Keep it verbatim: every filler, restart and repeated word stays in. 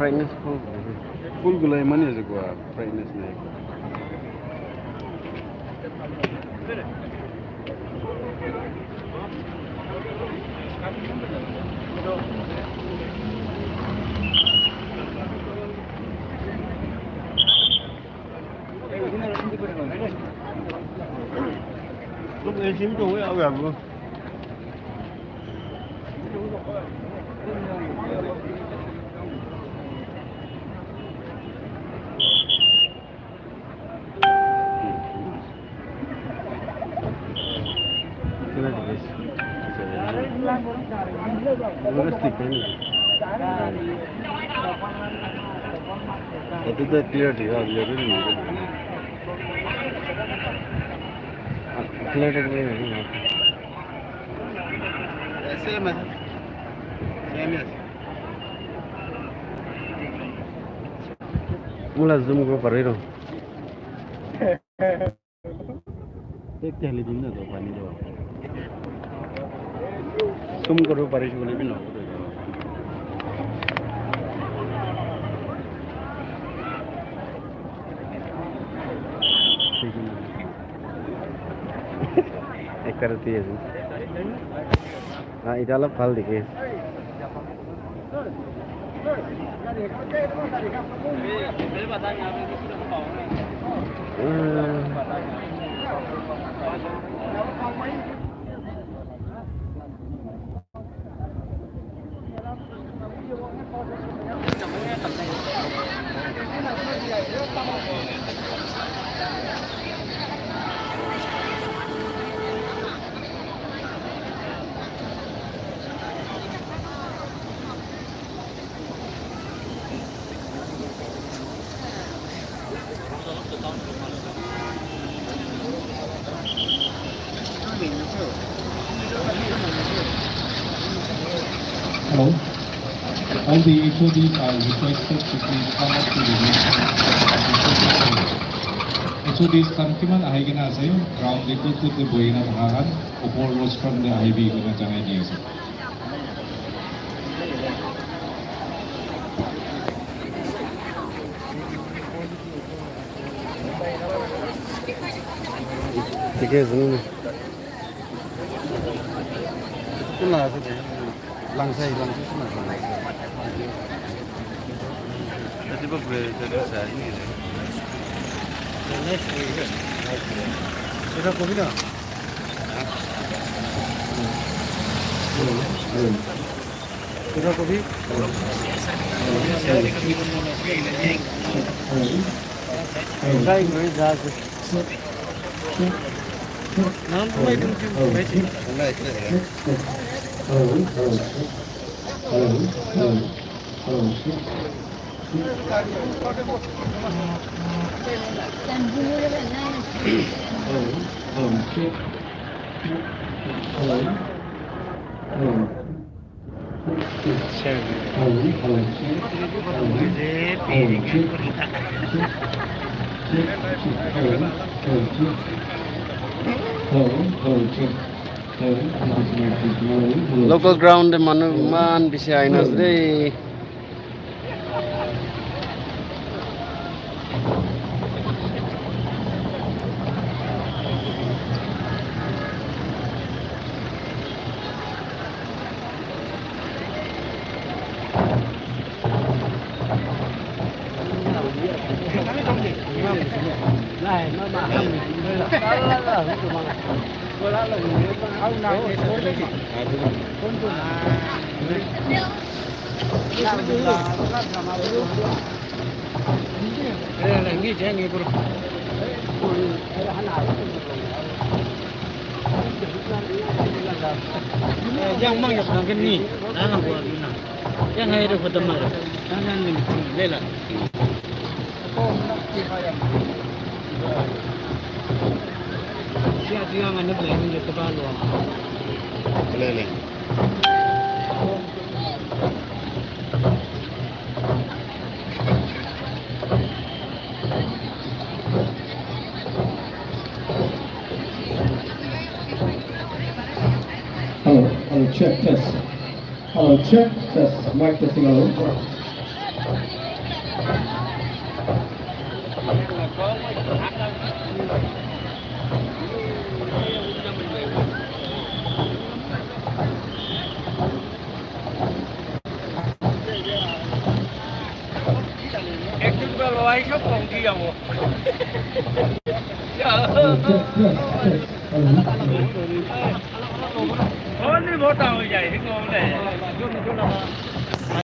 Brightness full. Full gula imani ase kwa, brightness nai. Itu tuh clear di dalam, ya, ini. Clear di dalam, ya. Same as, same as. Mula zoom ko pariro. Ek thali din na do pani do. Zoom koro pari shukule bino. Ekta roti ase. Ah, ita olop bhal dikhi ase. Hello. All the H O Ds are requested to please come up to the next. H O Ds khan kiman ahi kena ase, ground te kut kut te bohi kena thaka khan, upor rostrum te ahibi kena janai di ase. Dikhi ase na? Kuna ase de. Langsai, langsai kuna. Sudha kobi na? Sudha kobi? Sai goi ja ase. Naam to mai dum ki mai chi. Local ground te manu eman bishi ahina ase de. Yang mang yang kurang geni, jangan buat guna. ရန်ဟဲရဖတ်တမရ ရန်ဟဲနေလေလာ ဆရာကြီးကငါနဲ့ပြန်နေတပါလို့ လဲလေ Hello, hello, check, test. Hello, check, test. Mic testing, hello. အဲ့ဒီဘက်လိုင်းရှော့ပုံကြည့်ရအောင် Hello, check, test, test. Hello. ဟောနေမောတောင်ရိုက်ဟိုလေ